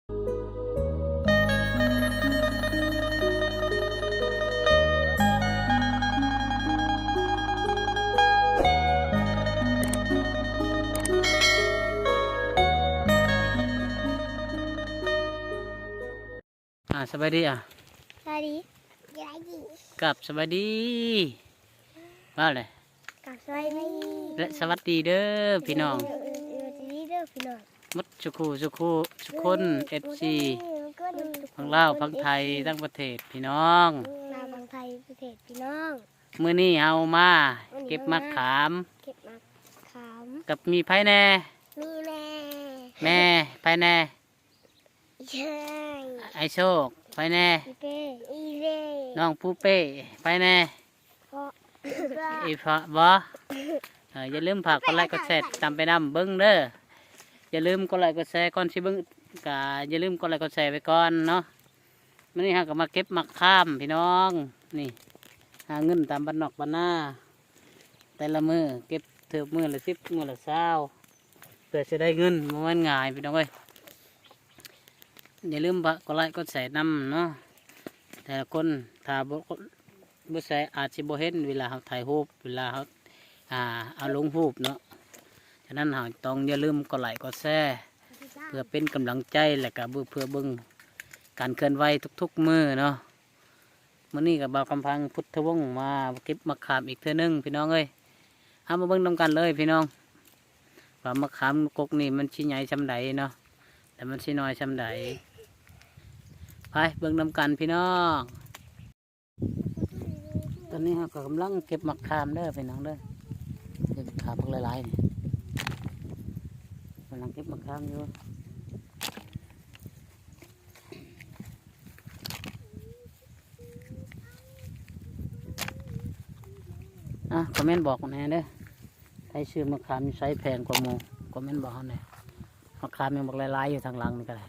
ອ່າ ສະບາຍດີ ອ່າ ສະບາຍດີ ສະບາຍດີ ກັບສະບາຍດີ ວ່າແຫຼະ ກັບສະບາຍດີ ແລະ ສະຫວັດດີເດີພີ່ນ້ອງ ເອີ ສະຫວັດດີເດີພີ່ນ້ອງ ໝົດສູ່ຄູ່ສູ່ຄົນ ເອັຟຊີ ທັງລາວ ທັງໄທ ທັງປະເທດພີ່ນ້ອງ ລາວ ທັງໄທ ປະເທດພີ່ນ້ອງ ມື້ນີ້ເຮົາມາເກັບໝາກຂາມ ເກັບໝາກຂາມ ກັບມີໃຜແດ່? ມີແມ່ ແມ່ ໃຜແດ່? ເອີຍ ອ້າຍໂຊກ ໃຜແດ່? ອີເປ້ ອີເປ້ ນ້ອງປູເປ້ ໃຜແດ່? ເພາະ ອີເພາະບໍ່? ເອີ ຢ່າລືມຝາກກົດໄລກົດແຊ ຕາມໄປນຳເບິ່ງເດີ ຢ່າລືມກົດໄລກົດແຊ ກ່ອນຊິເບິ່ງ ກະຢ່າລືມກົດໄລກົດແຊໄວ້ກ່ອນເນາະ ມື້ນີ້ເຮົາກໍມາເກັບໝາກຂາມພີ່ນ້ອງ ນີ້ ຫາເງິນຕາມບ້ານນອກບ້ານນາ ແຕ່ລະມື້ເກັບເທື່ອມື້ລະສິບ ມື້ລະຊາວ ເພື່ອຊິໄດ້ເງິນ ບໍ່ແມ່ນງ່າຍພີ່ນ້ອງເອີຍ ຢ່າລືມຝາກກົດໄລກົດແຊນຳເນາະ ແຕ່ລະຄົນ ຖ້າບໍ່ ບໍ່ແຊອາດຊິບໍ່ເຫັນເວລາເຮົາຖ່າຍຮູບ ເວລາເຮົາ ອ່າ ເອົາລົງຮູບເນາະ ສະນັ້ນເຮົາຕ້ອງຢ່າລືມກົດໄລກົດແຊ ເພື່ອເປັນກຳລັງໃຈ ແລະກະເພື່ອເບິ່ງການເຄື່ອນໄຫວທຸກໆມື້ເນາະ. ມື້ນີ້ກໍບ່າວຄຳພັງ ພຸດທະວົງ ມາເກັບໝາກຂາມອີກເທື່ອໜຶ່ງພີ່ນ້ອງເອີຍ ເຮົາມາເບິ່ງນຳກັນເລີຍພີ່ນ້ອງ ວ່າໝາກຂາມກົກນີ້ມັນຊິໃຫຍ່ສ່ຳໃດເນາະ ແລະມັນຊິນ້ອຍສ່ຳໃດ ໄປເບິ່ງນຳກັນພີ່ນ້ອງ. ຕອນນີ້ເຮົາກໍກຳລັງເກັບໝາກຂາມເດີພີ່ນ້ອງເດີ ເກັບໝາກຂາມບັກຫຼາຍໆນີ້ ກຳລັງເກັບໝາກຂາມຢູ່. ອ່າ ຄອມເມັນບອກແດ່ເດີ ໃຜຊື້ໝາກຂາມຢູ່ໃສແພງກວ່າໝູ່ ຄອມເມັນບອກເຮົາແດ່. ໝາກຂາມຍັງບັກຫຼາຍໆຢູ່ທາງຫຼັງນີ້ກໍໄດ້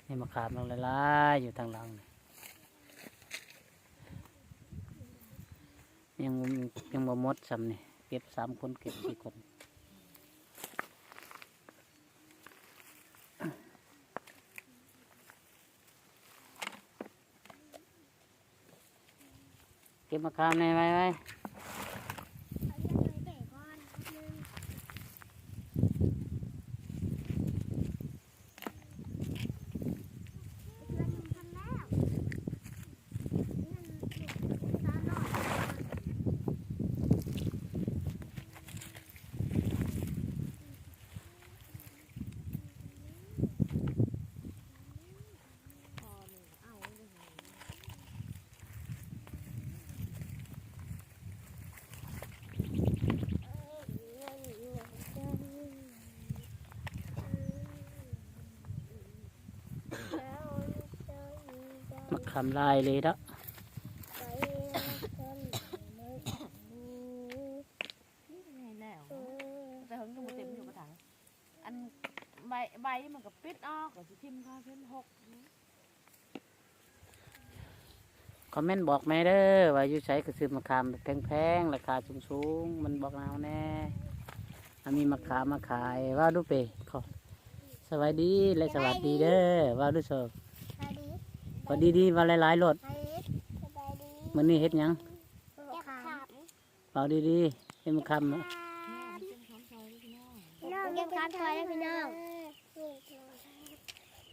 ນີ້ໝາກຂາມບັກຫຼາຍໆຢູ່ທາງຫຼັງນີ້ ຍັງ ຍັງບໍ່ໝົດຊ້ຳນີ້ ເກັບສາມຄົນ ເກັບສີ່ຄົນ. ເກັບໝາກຂາມແດ່ ໄວໆ. ໝາກຂາມຫຼາຍເລີຍເນາະ. ແລ້ວ ແຕ່ເພິ່ນກໍບໍ່ເຕັມຢູ່ກະຖາງ ອັນໃບ ໃບມັນກໍປິດອອກ ກໍຊິຖິ້ມຄາເພິ່ນຫົກ. ຄອມເມັນບອກແດ່ເດີ ວ່າຢູ່ໃສກໍຊື້ໝາກຂາມແພງໆ ລາຄາສູງໆ ມັນບອກເຮົາແດ່ ເຮົາມີໝາກຂາມມາຂາຍ. ເວົ້າດູເປ ສະບາຍດີ ແລະ ສະຫວັດດີເດີ ເວົ້າດູໂຊ ສະບາຍດີ ເວົ້າດີໆ ເວົ້າຫຼາຍໆໂລດ. ສະບາຍດີ ສະບາຍດີ ມື້ນີ້ເຮັດຫຍັງ? ເກັບຂາມ ເວົ້າດີໆ ເກັບມະຂາມເນາະ ເກັບມະຂາມຊອຍເດີພີ່ນ້ອງ ເກັບມະຂາມຊອຍເດີພີ່ນ້ອງ.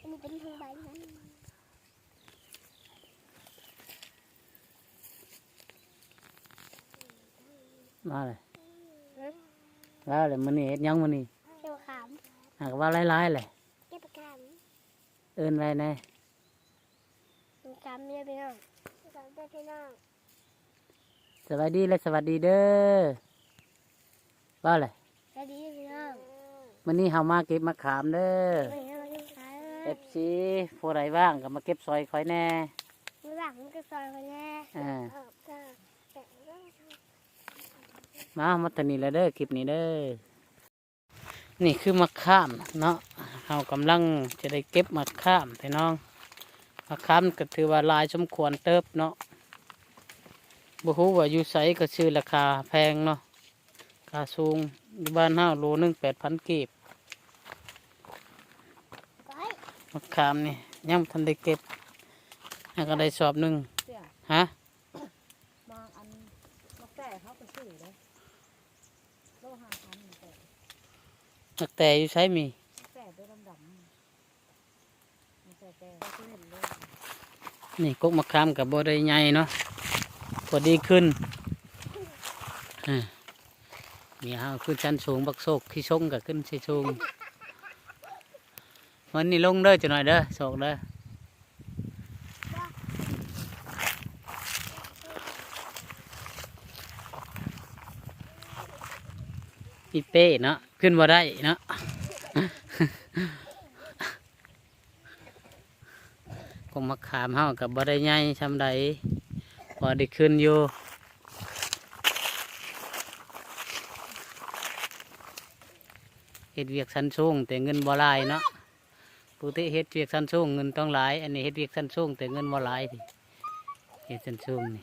ອັນນີ້ເປັນທາງໃບມັນ ມາເລີຍ ຮຶ ມາເລີຍ. ມື້ນີ້ເຮັດຫຍັງມື້ນີ້? ເກັບມະຂາມ ຫາກະເວົ້າຫຼາຍໆແຫຼະ ເກັບມະຂາມ ເອີ້ນໄວ້ແດ່. ສຳເລັດພີ່ນ້ອງ ສຳເລັດພີ່ນ້ອງ. ສະບາຍດີ ແລະ ສະຫວັດດີເດີ ເວົ້າແຫຼະ ສະຫວັດດີພີ່ນ້ອງ. ມື້ນີ້ເຮົາມາເກັບໝາກຂາມເດີ ມື້ນີ້ເຮົາມາເກັບໝາກຂາມ ເອັຟຊີ ຜູ້ໃດວ່າງກໍມາເກັບຊ່ອຍຂ້ອຍແດ່ ຜູ້ວ່າງມາເກັບຊ່ອຍຂ້ອຍແດ່ ເອີ ມາ ມາເທົ່ານີ້ແຫຼະເດີ ຄລິບນີ້ເດີ. ນີ້ຄືໝາກຂາມເນາະ ເຮົາກຳລັງຈະໄດ້ເກັບໝາກຂາມພີ່ນ້ອງ. ໝາກຂາມກໍຖືວ່າຫຼາຍສົມຄວນເຕີບເນາະ ບໍ່ຮູ້ວ່າຢູ່ໃສກໍຊື້ລາຄາແພງເນາະ ລາຄາສູງ. ຢູ່ບ້ານເຮົາໂລໜຶ່ງແປດພັນກີບ. ໝາກຂາມນີ້ຍັງບໍ່ທັນໄດ້ເກັບ ຫາກະໄດ້ສອບໜຶ່ງ. ຮະ? ໝາກອັນ ໝາກແຕເຮົາກໍຊື້ເດ້ ໂລຫ້າພັນ. ໝາກແຕ ໝາກແຕຢູ່ໃສມີ? ໝາກແຕໂຕດຳໆ ໝາກແຕ ແຕ່ບໍ່ເຫັນເລີຍ. ນີ້ ກົກໝາກຂາມກໍບໍ່ໄດ້ໃຫຍ່ເນາະ ພໍດີຂຶ້ນ. ເອີ ນີ້ເຮົາຂຶ້ນຊັ້ນສູງ ບັກໂຊກຂີ້ຊົງກໍຂຶ້ນຊັ້ນສູງ. ມັນນີ້ລົງເດີ ຈັກໜ້ອຍເດີ ໂຊກເດີ. ອີເປ້ເນາະ ຂຶ້ນບໍ່ໄດ້ເນາະ. ກົກໝາກຂາມເຮົາກໍບໍ່ໄດ້ໃຫຍ່ຊ່ຳໃດ ພໍໄດ້ຂຶ້ນຢູ່. ເຮັດວຽກຊັ້ນສູງແຕ່ເງິນບໍ່ຫຼາຍເນາະ. ປົກກະຕິເຮັດວຽກຊັ້ນສູງເງິນຕ້ອງຫຼາຍ ອັນນີ້ເຮັດວຽກຊັ້ນສູງແຕ່ເງິນບໍ່ຫຼາຍ. ເຮັດຊັ້ນສູງນີ້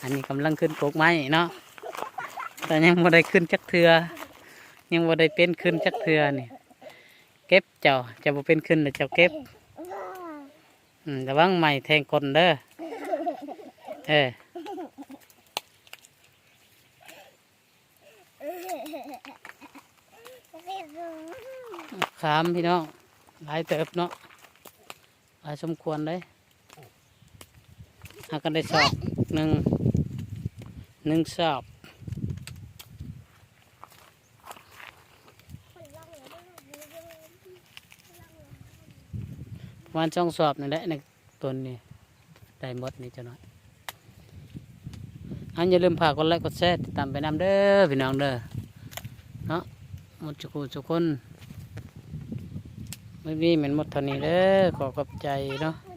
ອັນນີ້ກຳລັງຂຶ້ນກົກໄມ້ເນາະ ແຕ່ຍັງບໍ່ໄດ້ຂຶ້ນຈັກເທື່ອ ຍັງບໍ່ໄດ້ເປັນຂຶ້ນຈັກເທື່ອນີ້. ເກັບເຈົ້າ ເຈົ້າບໍ່ເປັນຂຶ້ນແລ້ວເຈົ້າເກັບ. ອືມ ລະວັງໄມ້ແທງກົ້ນເດີ. ເອີ ຂາມພີ່ນ້ອງ ຫຼາຍເຕີບເນາະ ຫຼາຍສົມຄວນເດ້. ຫາກະໄດ້ສອບໜຶ່ງ ໜຶ່ງສອບ ປະມານສອງສອບນີ້ແຫຼະ ໃນຕົ້ນນີ້ ໄດ້ໝົດນີ້ຈັກໜ້ອຍ. ອັນ ຢ່າລືມຝາກກົດໄລກົດແຊ ຕິດຕາມໄປນຳເດີພີ່ນ້ອງເດີ ເນາະ ໝົດທຸກຜູ້ທຸກຄົນ. ມື້ນີ້ແມ່ນໝົດເທົ່ານີ້ເດີ ຂໍຂອບໃຈເນາະ.